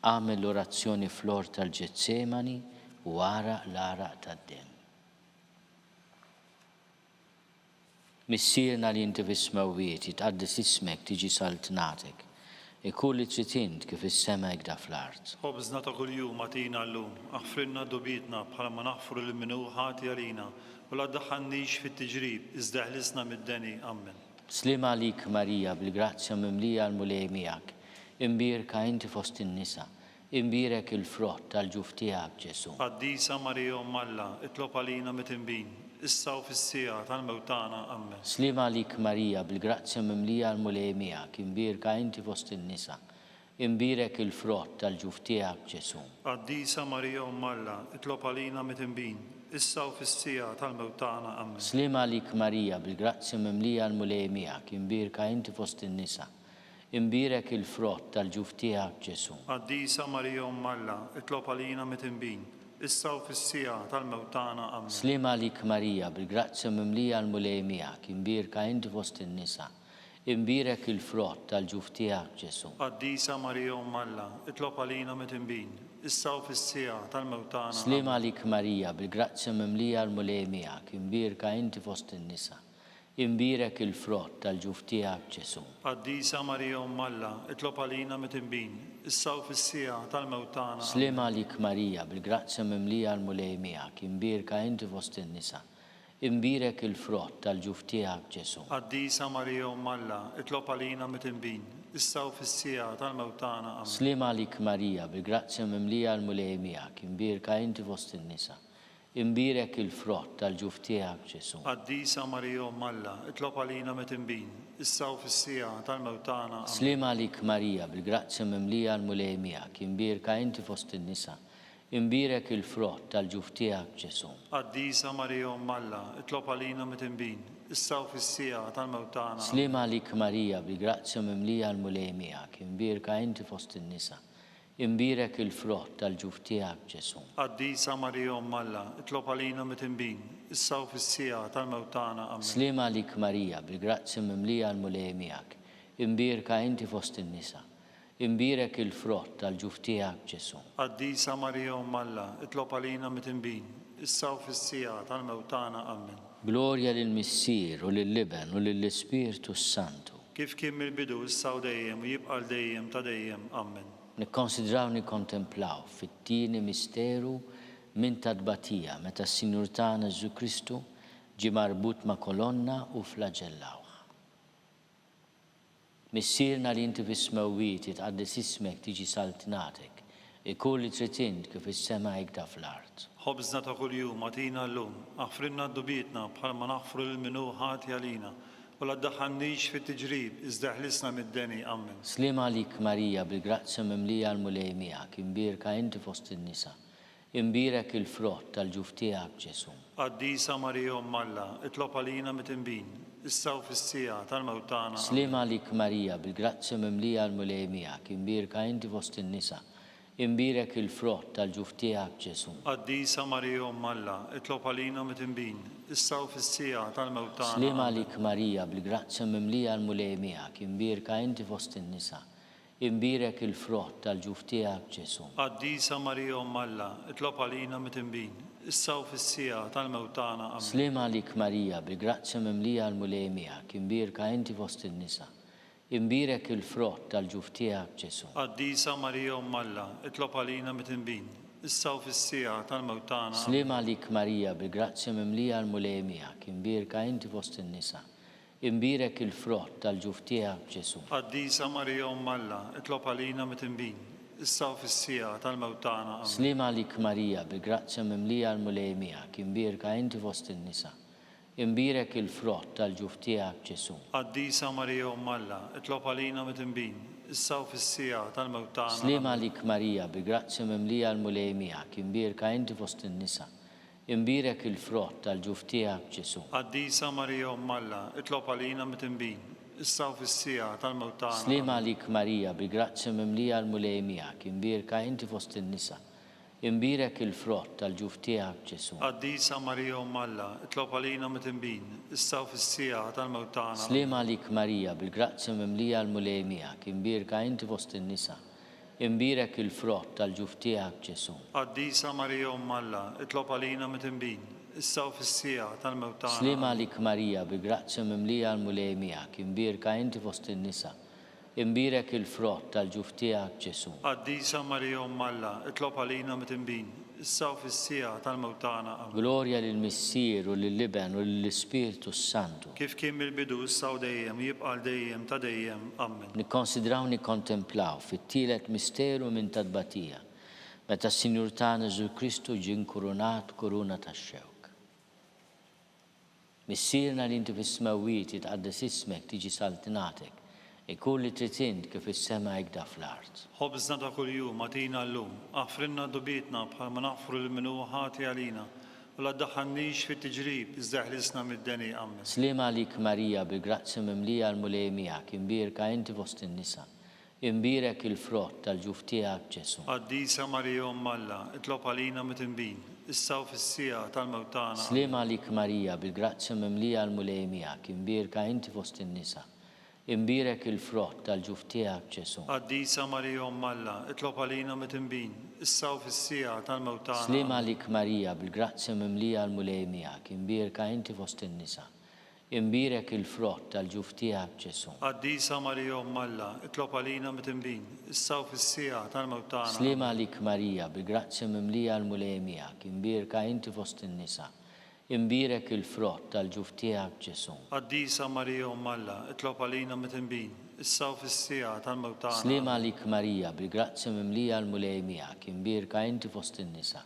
għamel l-orazzjoni fl-ort tal-Ġetsemani u għaraq l-għaraq tad-demm. Missierna li inti fis-smewwiet, jitqaddes ismek, tiġi saltnatek. Ikun li trid int kif fis-sema hekk da fl-art. Ħobżna ta' kuljum agħtina llum, aħfrilna dnubietna bħalma naħfru lil min hu ħati għalina, u la ddaħħalnix fit-tiġrib, iżda eħlisna mid-deni. Ammen. Sliem għalik Marija, bil-grazzja mimlija l-Mulej miegħek, imbierka inti fost in-nisa, imbierek il-frott tal-ġuf tiegħek Ġesù. Qaddisa Marija Omm Alla, itlob għalina mitinbin, issa u fis-siegħa tal-mewt tagħna. Ammen. Sliem għalik Marija, bil-grazzja mimlija l-Mulej miegħek, imbierka inti fost in-nisa, Imbierek il-frott tal-ġuf tiegħek, Ġesù. Qaddisa Marija Omm Alla, itlob għalina mitinbin, issa u fis-siegħa tal-mewt tagħna. Ammen. Sliem għalik Marija, bil-grazzja mimlija l-Mulej miegħek, imbierka inti fost in-nisa, imbierek il-frott tal-ġuf tiegħek, Ġesù. Qaddisa Marija Omm Alla, itlob għalina mitinbin, issa u fis-siegħa tal-mewt tagħna. Ammen. Sliem għalik Marija, bil-grazzja mimlija l-Mulej miegħek, imbierka inti fost in-nisa, Imbierek il-frott tal-ġuf tiegħek, Ġesù. Qaddisa Marija Omm Alla, itlob għalina midinbin, issa u fis-siegħa tal-mewt tagħna. Sliem Amen. għalik Marija, bil-grazzja mimlija l-Mulej miegħek, imbierka inti fost in-nisa, imbierek il-frott tal-ġuf tiegħek, Ġesù. Qaddisa Marija Omm Alla, itlob għalina midinbin, issa u fis-siegħa tal-mewt tagħna. Sliem Amen. għalik Marija, bil-grazzja mimlija l-Mulej miegħek, imbierka inti fost in-nisa, Imbierek il-frott tal-ġuf tiegħek, Ġesù. Qaddisa Marija Omm Alla, itlob għalina midinbin, issa u fis-siegħa tal-mewt tagħna. Ammen. Sliem għalik Marija, bil-grazzja mimlija l-Mulej miegħek, imbierka inti fost in-nisa. Imbierek il-frott tal-ġuf tiegħek, Ġesù. Qaddisa Marija Omm Alla, itlob għalina midinbin, issa u fis-siegħa tal-mewt tagħna. Ammen. Sliem għalik Marija, bil-grazzja mimlija l-Mulej miegħek, imbierka inti fost in-nisa. Imbierek il-frott tal-ġuf tiegħek, Ġesù. Qaddisa Marija Omm Alla, itlob għalina midinbin, issa u fis-siegħa tal-mewt tagħna. Sliem għalik Marija, bil-grazzja mimlija l-Mulej miegħek, imbierka inti fost in-nisa. Imbierek il-frott tal-ġuf tiegħek, Ġesù. Qaddisa Marija Omm Alla, itlob għalina midinbin, issa u fis-siegħa tal-mewt tagħna. Ammen. Sliem għalik Marija, bil-grazzja mimlija l-Mulej miegħek, imbierka inti fost in-nisa. Imbierek il-frott tal-ġuf tiegħek, Ġesù. Qaddisa Marija Omm Alla, itlob għalina midinbin, issa u fis-siegħa tal-mewt tagħna. Ammen. Glorja lill-Missier u lill-Iben u lill-Ispirtu s-Santu. Kif kien mill-bidu, issa u dejjem, u jibqa' għal dejjem ta' dejjem. Ammen. Nikkonsidraw nikkontemplaw fit-tieni misteru minn ta' tbatija meta s-Sinjur tagħna Ġesù Kristu ġie marbut ma' kolonna u flaġellawh. Missierna li inti fis-smewwiet, jitqaddes ismek, tiġi saltnatek. Ikun li trid int kif fis-sema hekda fl-art. Ħobżna ta' kuljum agħtina llum. Aħfrilna dnubietna bħalma naħfru lil min hu ħati għalina. U la ddaħħalnix fit-tiġrib, iżda eħlisna mid-deni. Ammen. Sliem għalik Marija bil-grazzja mimlija l-Mulej miegħek, imbierka inti fost in-nisa. Imbierek il-frott tal-ġuf tiegħek Ġesù. Qaddisa Marija Omm Alla, itlob għalina mitinbin, issa u fis-siegħa tal-mewt tagħna. Ammen. Sliem għalik Marija bil-grazzja mimlija l-Mulej miegħek, imbierka inti fost in-nisa. Imbierek il-frott tal-ġuf tiegħek Ġesù. Qaddisa Marija Omm Alla, itlob għalina mitinbin, issa u fis-siegħa tal-mewt tagħna. Sliem Ammen. għalik Marija bil-grazzja mimlija l-Mulej miegħek, imbierka inti fost in-nisa. Imbierek il-frott tal-ġuf tiegħek, Ġesù. Qaddisa Marija Omm Alla, itlob għalina mitinbin, issa u fis-siegħa tal-mewt tagħna. Ammen. Sliem għalik Marija, bil-grazzja mimlija l-Mulej miegħek, imbierka inti fost in-nisa. Imbierek il-frott tal-ġuf tiegħek, Ġesù. Qaddisa Marija Omm Alla, itlob għalina mitinbin, issa u fis-siegħa tal-mewt tagħna. Ammen. Sliem għalik Marija, bil-grazzja mimlija l-Mulej miegħek, imbierka inti fost in-nisa. Imbierek il-frott tal-ġuf tiegħek, Ġesù. Qaddisa Marija Omm Alla, itlob għalina mitinbin, issa u fis-siegħa tal-mewt tagħna. Ammen. Sliem għalik Marija, bil-grazzja mimlija l-Mulej miegħek, imbierka inti fost in-nisa. Imbierek il-frott tal-ġuf tiegħek, Ġesù. Qaddisa Marija Omm Alla, itlob għalina mitinbin, issa u fis-siegħa tal-mewt tagħna. Sliem Ammen. għalik Marija, bil-grazzja mimlija l-Mulej miegħek, imbierka inti fost in-nisa. Imbierek il-frott tal-ġuf tiegħek, Ġesù. Qaddisa Marija Omm Alla, itlob għalina mitinbin, issa u fis-siegħa tal-mewt tagħna. Sliem Ammen. għalik Marija, bil-grazzja mimlija l-Mulej miegħek, imbierka inti fost in-nisa. Imbierek il-frott tal-ġuf tiegħek, Ġesù. Qaddisa Marija Omm Alla, itlob għalina mitinbin, issa u fis-siegħa tal-mewt tagħna. Ammen. Sliem għalik Marija, bil-grazzja mimlija l-Mulej miegħek, imbierka inti fost in-nisa. Imbierek il-frott tal-ġuf tiegħek, Ġesù. Qaddisa Marija Omm Alla, itlob għalina mitinbin, issa u fis-siegħa tal-mewt tagħna. Sliem Ammen. għalik Marija, bi grazzja mimlija l-Mulej miegħek, imbierka inti fost in-nisa. Imbierek il-frott tal-ġuf tiegħek, Ġesù. Qaddisa Marija Omm Alla, itlob għalina mitinbin, issa u fis-siegħa tal-mewt tagħna. Ammen. Glorja lill-Missier u lill-Iben u lill-Ispirtu s-Santu. Kif kien mill-bidu, issa u dejjem, u jibqa' għal dejjem ta' dejjem. Ammen. Nikkonsidraw nikkontemplaw fit-tielet misteru minn ta' tbatija, meta s-Sinjur tagħna Ġesù Kristu ġie nkurunat b'kuruna tax-xewk. Missierna li inti fis-smewwiet, jitqaddes ismek, tiġi saltnatek, ikun li trid int kif fis-sema hekda fl-art. Ħobżna ta' kuljum agħtina llum. Aħfrilna dnubietna bħalma naħfru lil min hu ħati għalina. U la ddaħħalnix fit-tiġrib, iżda eħlisna mid-deni. Ammen. Sliem għalik Marija, bil-grazzja mimlija l-Mulej miegħek, imbierka inti fost in-nisa. Imbierek il-frott tal-ġuf tiegħek, Ġesù. Qaddisa Marija Omm Alla, itlob għalina mitinbin, issa u fis-siegħa tal-mewt tagħna. Ammen. Sliem għalik Marija, bil-grazzja mimlija l-Mulej miegħek, imbierka inti fost in-nisa. Imbierek il-frott tal-ġuf tiegħek, Ġesù. Qaddisa Marija Omm Alla, itlob għalina mitinbin, issa u fis-siegħa tal-mewt tagħna. Sliem Ammen. għalik Marija, bil-grazzja mimlija l-Mulej miegħek, imbierka inti fost in-nisa. Imbierek il-frott tal-ġuf tiegħek, Ġesù. Qaddisa Marija Omm Alla, itlob għalina mitinbin, issa u fis-siegħa tal-mewt tagħna. Sliem Ammen. għalik Marija, bil-grazzja mimlija l-Mulej miegħek, imbierka inti fost in-nisa. Imbierek il-frott tal-ġuf tiegħek, Ġesù. Qaddisa Marija Omm Alla, itlob għalina mitinbin, issa u fis-siegħa tal-mewt tagħna. Sliem Ammen. għalik Marija, bil-grazzja mimlija l-Mulej miegħek, imbierka inti fost in-nisa.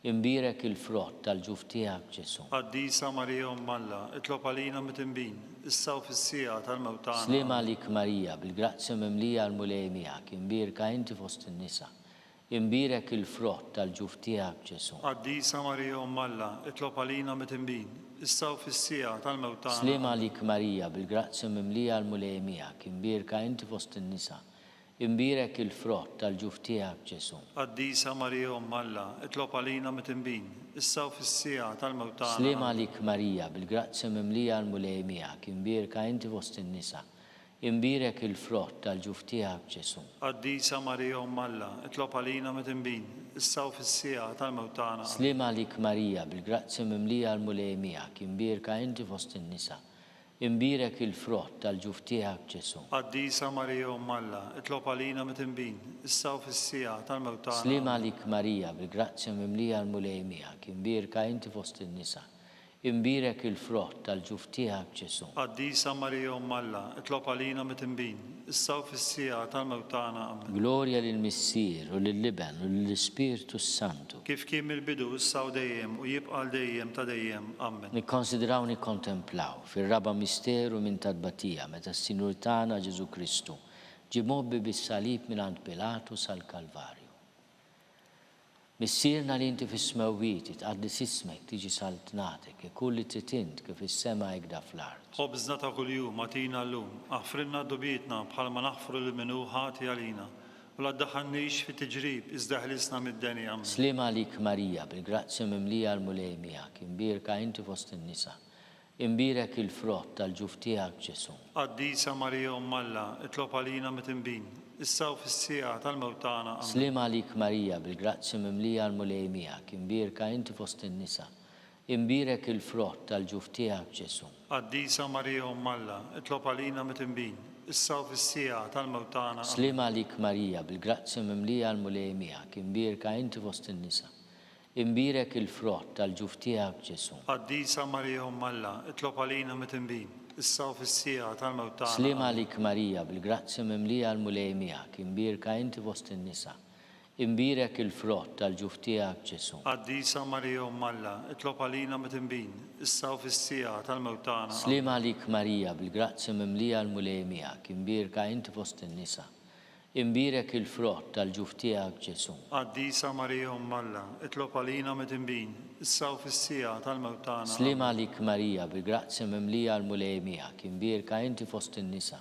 Imbierek il-frott tal-ġuf tiegħek, Ġesù. Qaddisa Marija Omm Alla, itlob għalina mitinbin, issa u fis-siegħa tal-mewt tagħna. Sliem Ammen. għalik Marija, bil-grazzja mimlija l-Mulej miegħek, imbierka inti fost in-nisa. Imbierek il-frott tal-ġuf tiegħek, Ġesù. Qaddisa Marija Omm Alla, itlob għalina mitinbin, issa u fis-siegħa tal-mewt tagħna. Sliem Ammen. għalik Marija, bil-grazzja mimlija l-Mulej miegħek, imbierka inti fost in-nisa. Imbierek il-frott tal-ġuf tiegħek, Ġesù. Qaddisa Marija Omm Alla, itlob għalina mitinbin, issa u fis-siegħa tal-mewt tagħna. Sliem Ammen. għalik Marija, bil-grazzja mimlija l-Mulej miegħek, imbierka inti fost in-nisa. Imbierek il-frott tal-ġuf tiegħek, Ġesù. Qaddisa Marija Omm Alla, itlob għalina mitinbin, issa u fis-siegħa tal-mewt tagħna. Ammen. Sliem għalik Marija, bil-grazzja mimlija l-Mulej miegħek, imbierka inti fost in-nisa. Imbierek il-frott tal-ġuf tiegħek, Ġesù. Qaddisa Marija Omm Alla, itlob għalina mitinbin, issa u fis-siegħa tal-mewt tagħna. Sliem Ammen. għalik Marija, bil-grazzja mimlija l-Mulej miegħek, imbierka inti fost in-nisa. Imbierek il-frott tal-ġuf tiegħek, Ġesù. Qaddisa Marija Omm Alla, itlob għalina midinbin, issa u fis-siegħa tal-mewt tagħna. Ammen. Glorja lill-Missier, u lill-Iben, u lill-Ispirtu s-Santu. Kif kien mill-bidu, issa u dejjem, u jibqa' għal dejjem ta' dejjem. Ammen. Nikkonsidraw nikkontemplaw, fir-raba' misteru minn ta' tbatija, meta s-Sinjur tagħna Ġesù Kristu ġie mgħobbi bis-salib mingħand Pilatu sal-Kalvarju. Missierna li inti fis-smewwiet, jitqaddes ismek, tiġi saltnatek, ikun li trid int kif fis-sema hekda fl-art. Ħobżna ta' kuljum agħtina llum, aħfrilna dnubietna bħalma naħfru lil min hu ħati għalina, u la ddaħħalnix fit-tiġrib iżda eħlisna mid-deni. Ammen. Sliem għalik Marija, bil-grazzja mimlija l-Mulej miegħek, imbierka inti fost in-nisa, Imbierek il-frott tal-ġuf tiegħek, Ġesù. Qaddisa Marija Omm Alla, itlob għalina midinbin, issa u fis-siegħa tal-mewt tagħna. Ammen. Sliem għalik Marija, bil-grazzja mimlija l-Mulej miegħek, imbierka inti fost in-nisa, imbierek il-frott tal-ġuf tiegħek, Ġesù. Qaddisa Marija Omm Alla, itlob għalina midinbin, issa u fis-siegħa tal-mewt tagħna. Ammen. Sliem għalik Marija, bil-grazzja mimlija l-Mulej miegħek, imbierka inti fost in-nisa, Imbierek il-frott tal-ġuf tiegħek, Ġesù. Qaddisa Marija Omm Alla, itlob għalina midinbin, issa u fis-siegħa tal-mewt tagħna. Sliem Ammen. għalik Marija, bil-grazzja mimlija l-Mulej miegħek, imbierka inti fost in-nisa. Imbierek il-frott tal-ġuf tiegħek, Ġesù. Qaddisa Marija Omm Alla, itlob għalina midinbin, issa u fis-siegħa tal-mewt tagħna. Ammen. Sliem għalik Marija, bil-grazzja mimlija l-Mulej miegħek, imbierka inti fost in-nisa. Imbierek il-frott tal-ġuf tiegħek, Ġesù. Qaddisa Marija Omm Alla, itlob għalina midinbin, issa u fis-siegħa tal-mewt tagħna. Sliem Ammen. għalik Marija, bil-grazzja mimlija l-Mulej miegħek, imbierka inti fost in-nisa.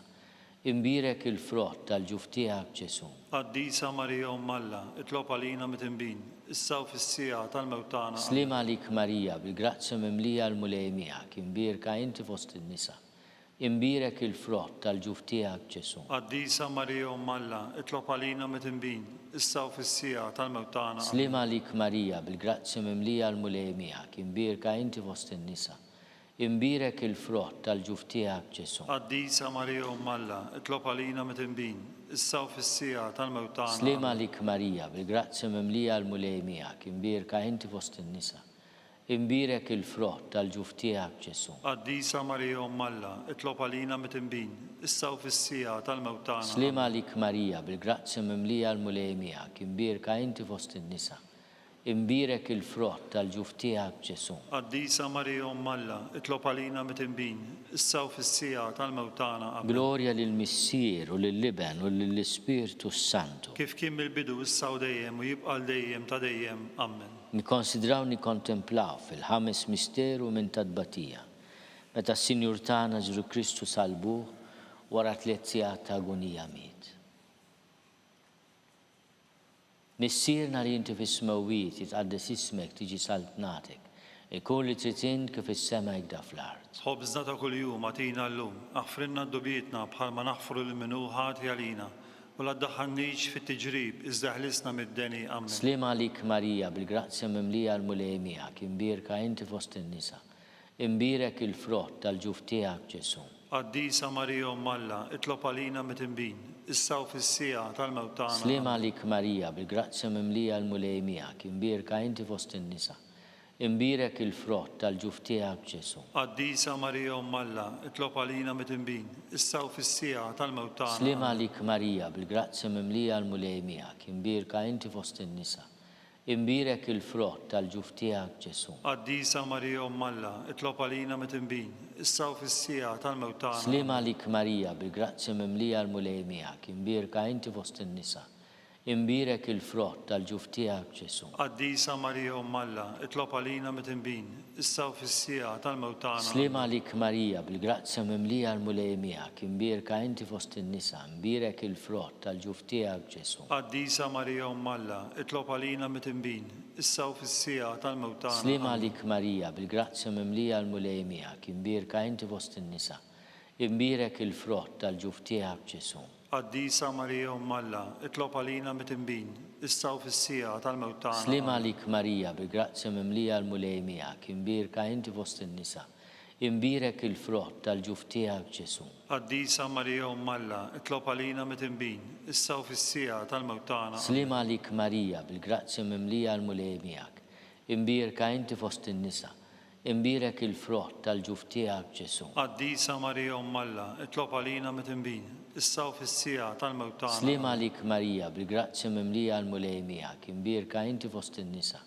Imbierek il-frott tal-ġuf tiegħek, Ġesù. Qaddisa Marija Omm Alla, itlob għalina midinbin, issa u fis-siegħa tal-mewt tagħna. Sliem Ammen. għalik Marija, bil-grazzja mimlija l-Mulej miegħek, imbierka inti fost in-nisa. Imbierek il-frott tal-ġuf tiegħek, Ġesù. Qaddisa Marija Omm Alla, itlob għalina midinbin, issa u fis-siegħa tal-mewt tagħna. Ammen. Sliem għalik Marija, bil-grazzja mimlija l-Mulej miegħek, imbierka inti fost in-nisa. Imbierek il-frott tal-ġuf tiegħek, Ġesù. Qaddisa Marija Omm Alla, itlob għalina midinbin, issa u fis-siegħa tal-mewt tagħna. Sliem Ammen. għalik Marija, bil-grazzja mimlija l-Mulej miegħek, imbierka inti fost in-nisa. Imbierek il-frott tal-ġuf tiegħek, Ġesù. Qaddisa Marija Omm Alla, itlob għalina midinbin, issa u fis-siegħa tal-mewt tagħna. Sliem Ammen. għalik Marija, bil-grazzja mimlija l-Mulej miegħek, imbierka inti fost in-nisa. Imbierek il-frott tal-ġuf tiegħek, Ġesù. Qaddisa Marija Omm Alla, itlob għalina midinbin, issa u fis-siegħa tal-mewt tagħna. Ammen. Glorja lill-Missier u lill-Iben u lill-Ispirtu s-Santu. Kif kien mill-bidu, issa u dejjem, u jibqa' għal dejjem ta' dejjem. Ammen. Nikkonsidraw nikkontemplaw fil-ħames misteru minn ta' tbatija, meta s-Sinjur tagħna Ġesù Kristu sallbuh wara tliet sigħat ta' agunija miet. Missierna li inti fis-smewwiet, jitqaddes ismek, tiġi saltnatek, ikun li trid int kif fis-sema hekda fl-art. Ħobżna ta' kuljum agħtina llum, aħfrilna dnubietna bħalma naħfru lil min hu ħati għalina, U la ddaħħalnix fit-tiġrib, iżda eħlisna mid-deni. Ammen. Sliem għalik Marija, bil-grazzja mimlija l-Mulej miegħek, imbierka inti fost in-nisa. Imbierek il-frott tal-ġuf tiegħek, Ġesù. Qaddisa Marija Omm Alla, itlob għalina midinbin, issa u fis-siegħa tal-mewt tagħna. Sliem Ammen. għalik Marija, bil-grazzja mimlija l-Mulej miegħek, imbierka inti fost in-nisa. Imbierek il-frott tal-ġuf tiegħek, Ġesù. Qaddisa Marija Omm Alla, itlob għalina midinbin, issa u fis-siegħa tal-mewt tagħna. Sliem Ammen. għalik Marija, bil-grazzja mimlija l-Mulej miegħek, imbierka inti fost in-nisa. Imbierek il-frott tal-ġuf tiegħek, Ġesù. Qaddisa Marija Omm Alla, itlob għalina midinbin, issa u fis-siegħa tal-mewt tagħna. Sliem Ammen. għalik Marija, bil-grazzja mimlija l-Mulej miegħek, imbierka inti fost in-nisa. Imbierek il-frott tal-ġuf tiegħek, Ġesù. Qaddisa Marija Omm Alla, itlob għalina midinbin, issa u fis-siegħa tal-mewt tagħna. Sliem Ammen. għalik Marija, bil-grazzja mimlija l-Mulej miegħek, imbierka inti fost in-nisa, imbierek il-frott tal-ġuf tiegħek, Ġesù. Qaddisa Marija Omm Alla, itlob għalina midinbin, issa u fis-siegħa tal-mewt tagħna. Sliem Ammen. għalik Marija, bil-grazzja mimlija l-Mulej miegħek, imbierka inti fost in-nisa, imbierek il-frott tal-ġuf tiegħek, Ġesù. Qaddisa Marija Omm Alla, itlob għalina midinbin, issa u fis-siegħa tal-mewt tagħna. Sliem Ammen. għalik Marija, bil-grazzja mimlija l-Mulej miegħek, imbierka inti fost in-nisa, imbierek il-frott tal-ġuf tiegħek Ġesù. Qaddisa Marija Omm Alla, itlob għalina midinbin, issa u fis-siegħa tal-mewt tagħna. Sliem Ammen. għalik Marija, bil-grazzja mimlija l-Mulej miegħek, imbierka inti fost in-nisa, Imbierek il-frott tal-ġuf tiegħek, Ġesù. Qaddisa Marija Omm Alla, itlob għalina midinbin, issa u fis-siegħa tal-mewt tagħna. Sliem Amen. għalik Marija, bil-grazzja mimlija l-Mulej miegħek, imbierka inti fost in-nisa.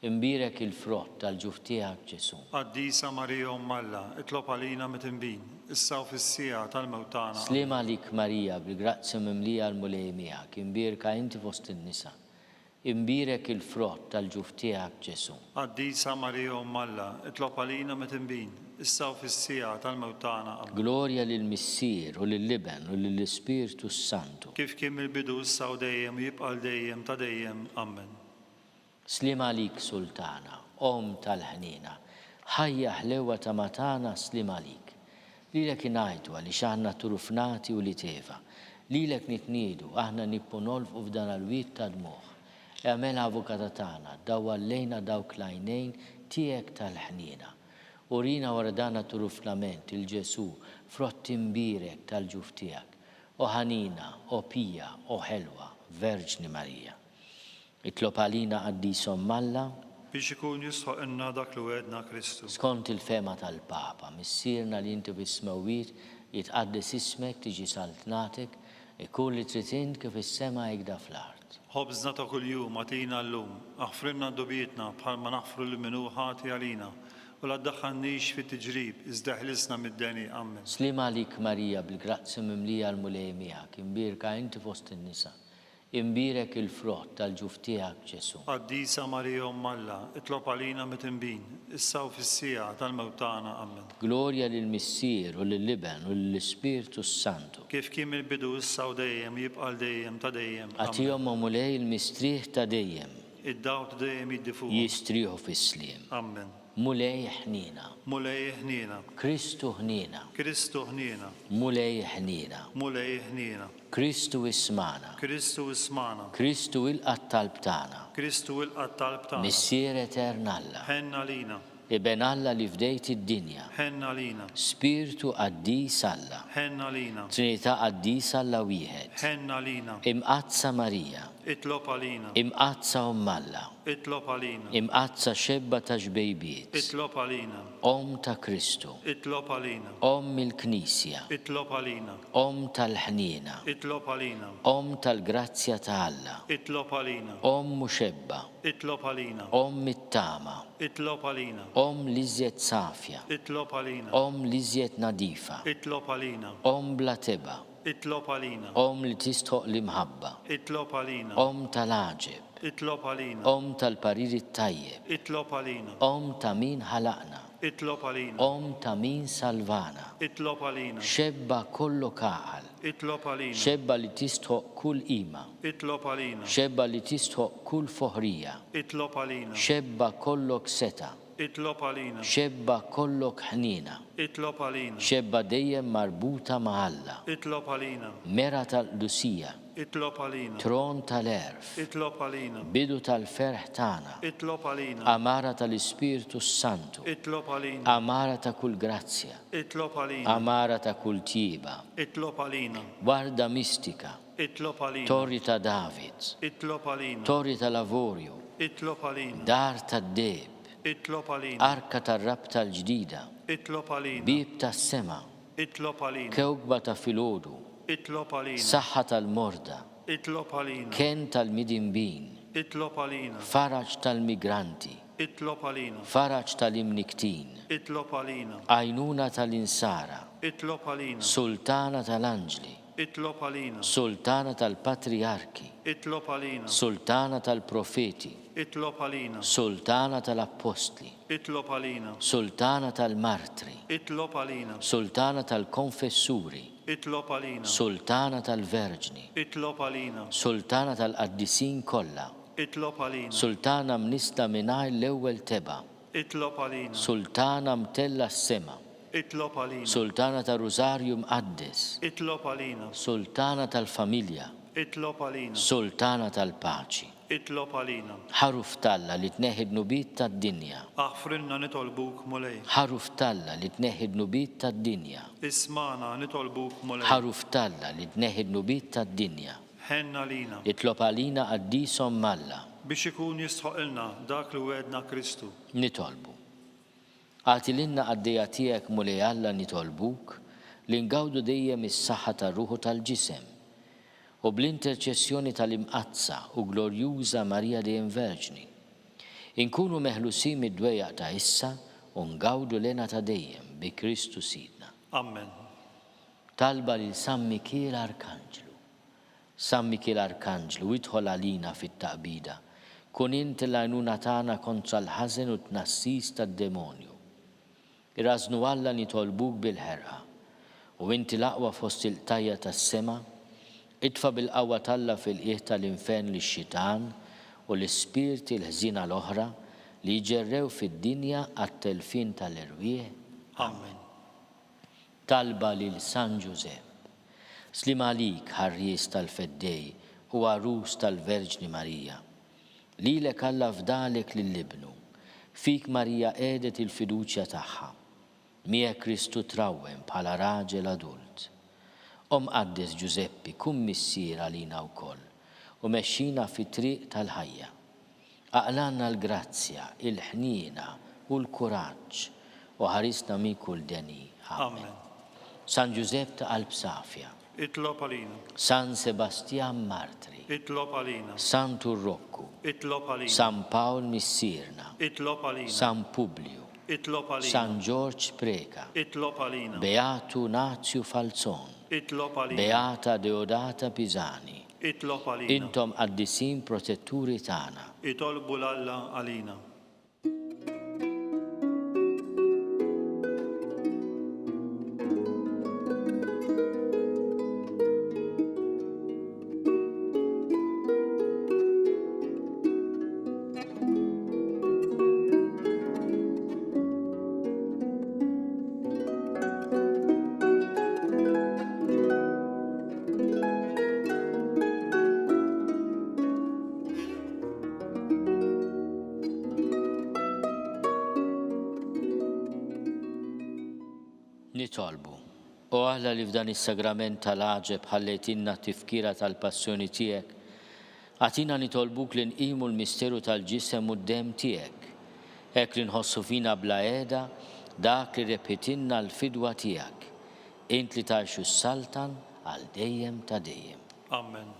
Imbierek il-frott tal-ġuf tiegħek, Ġesù. Qaddisa Marija Omm Alla, itlob għalina midinbin, issa u fis-siegħa tal-mewt tagħna. Sliem Amen. għalik Marija, bil-grazzja mimlija l-Mulej miegħek, imbierka inti fost in-nisa. Imbierek il-frott tal-ġuf tiegħek, Ġesù. Qaddisa Marija Omm Alla, itlob għalina midinbin, issa u fis-siegħa tal-mewt tagħna. Amen. Glorja lill-Missier u lill-Iben u lill-Ispirtu s-Santu. Kif kien mill-bidu issa u dejjem u jibqa' għal dejjem ta' dejjem. Amen. Sliem għalik Sultana, Omm tal-ħniena, ħajja ħlewwa ta' ma tagħna sliem għalik. Lilek ingħajtu għaliex aħna turufnati ulied Eva. Lilek nitniedu, aħna nibku nolfqu f'dan l-wied ta' dmugħ. Egħmel avukata tagħna, dawwal lejna dawk l-għajnejn tiegħek tal-ħniena. Urina wara dan turufnament 'il Ġesù, frott imbierek tal-ġuf tiegħek. O ħanina, o pija, o ħelwa, Verġni Marija. Itlob għalina Qaddis Omm Alla. Biex ikun jistħoqilna dak li wegħedna Kristu. Skont il-fehma tal-Papa, Missierna li inti fis-smewwiet, jitqaddes ismek, tiġi saltnatek, ikun li trid int kif fis-sema hekda fl-art. Ħobżna ta' kuljum agħtina llum, aħfrilna dnubietna bħalma naħfru lil min hu ħati għalina, u la ddaħħalnix fit-tiġrib, iżda eħlisna mid-deni. Ammen. Sliem għalik Marija bil-grazzja mimlija l-Mulej miegħek, imbierka inti fost in-nisa, Imbierek il-frott tal-ġuf tiegħek, Ġesù. Qaddisa Marija Omm Alla, itlob għalina midinbin, issa u fis-siegħa tal-mewt tagħna. Ammen. Glorja lill-Missier u lill-Iben u lill-Ispirtu s-Santu. Kif kien mill-bidu issa u dejjem u jibqa' għal dejjem ta' dejjem. Ammen. Agħtihom, o Mulej, il-mistrieħ ta' dejjem. Id-dawl ta' dejjem jiddi fuqhom. Jistrieħu fis-sliem. Ammen. Mulej ħniena. Mulej ħniena. Kristu ħniena. Kristu ħniena. Mulej ħniena. Mulej ħniena. Kristu ismagħna. Kristu ismagħna. Kristu ilqa' t-talb tagħna. Kristu ilqa' t-talb tagħna. Missier etern Alla. Ħenn għalina. Iben Alla li fdejt id-dinja. Ħenn għalina. Spirtu qaddis Alla. Ħenn għalina. Trinità qaddisa Alla wieħed. Ħenn għalina. Imqaddsa Marija. Itlob għalina. Imqaddsa Omm Alla. Itlob għalina. Imqaddsa xebba ta' xbejbiet. Itlob għalina. Omm ta' Kristu. Itlob għalina. Omm il-Knisja. Itlob għalina. Omm tal-ħniena. Itlob għalina. Omm tal-grazzja ta' Alla. Itlob għalina. Omm u xebba. Itlob għalina. Omm it-tama. Itlob għalina. Omm l-iżjed safja. Itlob għalina. Omm l-iżjed nadifa. Itlob għalina. Omm bla tebgħa. Itlob għalina. Omm li tistħoqq l-imħabba. Itlob għalina. Omm tal-għaġeb. Itlob għalina. Omm tal-parir it-tajjeb. Itlob għalina. Omm ta' min ħalaqna. Itlob għalina. Omm ta' min salvana. Itlob għalina. Xebba kollok għaqal. Itlob għalina. Xebba li tistħoqq kull qima. Itlob għalina. Xebba li tistħoqq kull foħrija. Itlob għalina. Xebba kollok setgħa. Itlob għalina. Xebba kollok ħniena. Itlob għalina. Xebba dejjem marbuta ma' Alla. Itlob għalina. Mera tal-qdusija. Itlob għalina. Tron tal-għerf. Itlob għalina. Bidu tal-ferħ tagħna. Itlob għalina. Għamara tal-Ispirtu s-Santu. Itlob għalina. Għamara ta' kull grazzja. Itlob għalina. Għamara ta' kull tjieba. Itlob għalina. Warda mistika. Itlob għalina. Torri ta' David. Itlob għalina. Torri tal-avorju. Itlob għalina. Dar tad-deheb. Itlob għalina. Arka tar-Rabta l-Ġdida. Itlob għalina. Bieb tas-sema. Itlob għalina. Kewkba ta' filgħodu. Itlob għalina. Saħħa tal-morda. Itlob għalina. Kenn tal-midinbin. Itlob għalina. Faraġ tal-migranti. Itlob għalina. Faraġ tal-imnikktin. Itlob għalina. Għajnuna tal-insara. Itlob għalina. Sultana tal-anġli. Itlob għalina. Sultana tal-patrijarki. Itlob għalina. Sultana tal-profeti. Itlob għalina. Sultana tal-appostli. Itlob għalina. Sultana tal-martri. Itlob għalina. Sultana tal-konfessuri. Itlob għalina. Sultana tal-verġni. Itlob għalina. Sultana tal-qaddisin kollha. Itlob għalina. Sultana mnissla mingħajr l-ewwel tebgħa. Itlob għalina. Sultana mtellgħa s-sema. Itlob għalina. Sultana tar-Rużarju Mqaddes. Itlob għalina. Sultana tal-familja. Itlob għalina. Sultana tal-paċi. Itlob għalina. Ħaruf t'Alla li tneħħi d-dnubiet tad-dinja. Aħfrilna nitolbuk, Mulej. Ħaruf t'Alla li tneħħi d-dnubiet tad-dinja. Ismagħna nitolbuk, Mulej. Ħaruf t'Alla li tneħħi d-dnubiet tad-dinja. Ħenn għalina. Itlob għalina qaddis Omm Alla. Biex ikun jistħoqqilna dak li wegħedna Kristu. Nitolbu. Agħti lilna qaddejja tiegħek Mulej Alla nitolbuk li ngawdu dejjem is-saħħa tar-ruħ u tal-ġisem, u bl-interċessjoni tal-Imqaddsa u Glorjuża Marija dejjem Verġni, inkunu meħlusin mid-dwejjaq ta' issa u ngawdu l-hena ta' dejjem bi Kristu Sidna. Ammen. Talba lil San Mikiel Arkanġlu. San Mikiel Arkanġlu, idħol għalina fit-taqbida. Kun int l-għajnuna tagħna kontra l-ħażen u t-tnassis tad-demonju. Irażżnu Alla nitolbuk bil-ħerqa. U inti l-aqwa fost il-qtajja' tas-sema, itfa' bil-qawwa t'Alla fil-qiegħ tal-infern lix-xitan u l-ispirti l-ħżiena l-oħra li jġerrew fid-dinja għat-telfien tal-erwieħ. Ammen. Talba lil San Ġużepp. Sliem għalik, ħarries tal-Feddej u għarus tal-Verġni Marija. Lilek Alla fdalek lil Ibnu. Fik Marija qiegħdet il-fiduċja tagħha. Miegħek Kristu trawwem bħala raġel adult. O Mqaddes Ġużeppi, kun missier għalina wkoll u mexxina fit-triq tal-ħajja. Aqlgħalna l-grazzja, il-ħniena u l-kuraġġ, u ħarisna minn kull deni. Amen. San Ġużepp ta' qalb safja. Itlob għalina. San Sebastjan Martri. Itlob għalina. Santu Rokku. Itlob għalina. San Pawl Missierna. Itlob għalina. San Publju. Itlob għalina. San Ġorġ Preca. Itlob għalina. Beatu Nazju Falzon. Itlob għalina. Beata Deodata Pisani. Itlob għalina. Intom qaddisin protetturi tagħna. Itolbu 'l Alla għalina. Nitolbu. O Alla li f'dan is-sagrament tal-għaġeb ħallejtilna t-tifkira tal-passjoni tiegħek, agħtina nitolbuk li nqimu l-misteru tal-ġisem u d-demm tiegħek, hekk li nħossu fina bla heda dak li rebħitilna l-fidwa tiegħek, Int li tgħix u ssaltan għal dejjem ta' dejjem. Amen.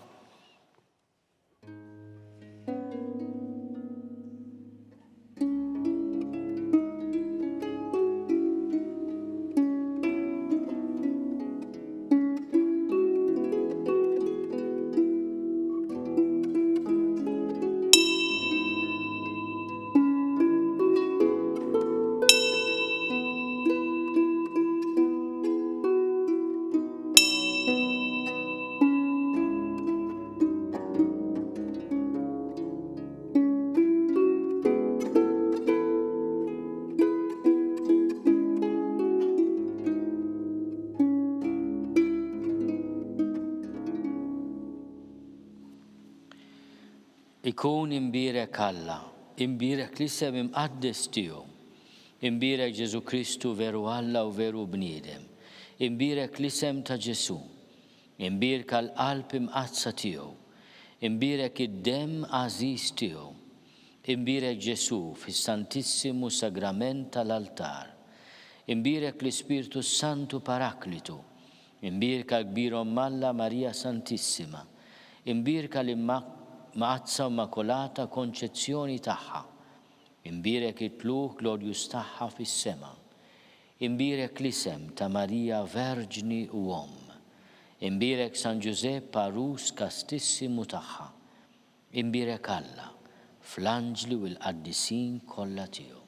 Ikun imbierek Alla, imbierek l-isem imqaddes tiegħu. Imbierek Ġesù Kristu veru Alla u veru bniedem. Imbierek l-isem ta' Ġesù. Imbierka l-qalb imqaddsa tiegħu. Imbierek id-demm għażiż tiegħu. Imbierek Ġesù fis-Santissimu Sagrament tal-altar. Imbierek l-Ispirtu s-Santu Paraklitu. Imbierka l-Kbir Omm Alla Marija Santissima. Imbierka l-Immaqqdsa u Immakolata Konċezzjoni tagħha. Imbierek it-tlugħ glorjuż tagħha fis-sema. Imbierek l-isem ta' Marija Verġni u Omm. Imbierek San Ġużepp għarus kastissimu tagħha. Imbierek Alla, fl-anġli u l-qaddisin kollha tiegħu.